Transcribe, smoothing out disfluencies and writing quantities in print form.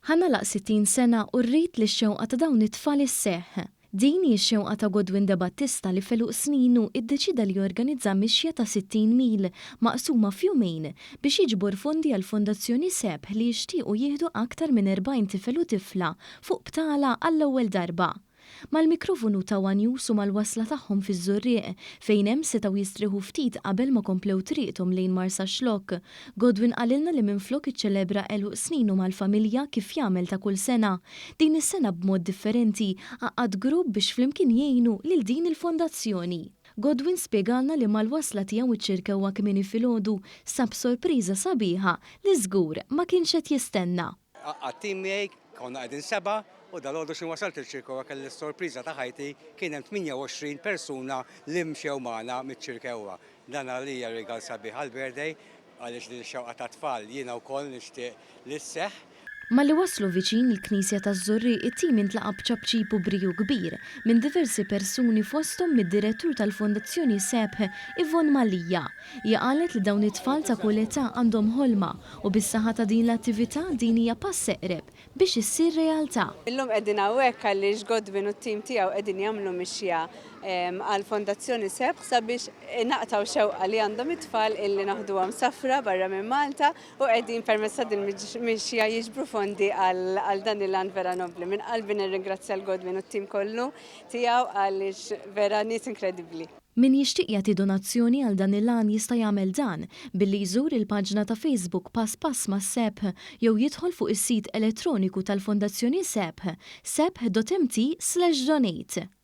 Ħa nagħlaq 60 sena u rrid li x-xewqa ta' dawn it-tfal isseħħ. Din hi x-xewqa ta' Godwin Debattista li f'għeluq sninu iddeċieda li jorganizza mixja ta' 60 mil maqsuma f'jumejn biex jiġbor fondi għall-Fondazzjoni Sebħ li jixtiequ jieħdu aktar minn 40 tifel u tifla fuq btala għall-ewwel darba. Mal-mikrofonu ta' one News u mal-wasla tagħhom fiż-Żurrieq, fejn hemm setgħu jistrieħu ftit qabel ma komplew triqthom lejn Marsaxlokk, Godwin qalilna li minflok iċċelebra għeluq sninu mal-familja kif jagħmel ta' kull sena, din is-sena b'mod differenti għaqqad grupp biex flimkien jgħinu lil din il-fondazzjoni. Godwin spjegalna li mal-wasla tiegħu ċ-Ċirkewwa kmieni filgħodu sab sorpriża sabiħa li żgur ma kienx qed jistenna. Għaqqadt tim miegħi, konna qegħdin sebgħa, u dalgħodu x'ħin wasalt il-Ċirkewwa kelli s-sorpriża ta' ħajti, kien hemm 28 persuna li mxew magħna miċ-Ċirkewwa. Dan għalija rigal sabiħ għall-birthday għaliex din ix-xewqa tat-tfal jiena wkoll nixtieq li sseħħ. Malli waslu viċin il-Knisja taż-Żurrieq it-tim intlaqa' b'ċapċip u briju kbir minn diversi persuni fosthom mid-Direttur tal-Fondazzjoni Sebħ Yvonne Mallia. Hija qalet li dawn it-tfal ta' kull età għandhom ħolma u bis-saħħa ta' din l-attività din hija pass eqreb biex issir realtà. Illum qegħdin hawnhekk għaliex Godwin u t-tim tiegħu qegħdin jagħmlu mixja għall-Fondazzjoni Sebħ sabiex naqtgħu xewqa li għandhom it-tfal illi noħduhom safra barra minn Malta u qegħdin permezz ta' din mixja jiġbru fondi għal dan il-għan vera nobbli. Minn qalbi nirringrazzja l Godwin u t-tim kollu tiegħu għaliex vera nies inkredibbli. Min jixtieq jagħti donazzjoni għal dan il-għan jista' jagħmel dan billi jżur il-paġna ta' Facebook Pass Pass mas-Sebħ jew jidħol fuq is-sit elettroniku tal-Fondazzjoni Sebħ, sebħ.mt/donate.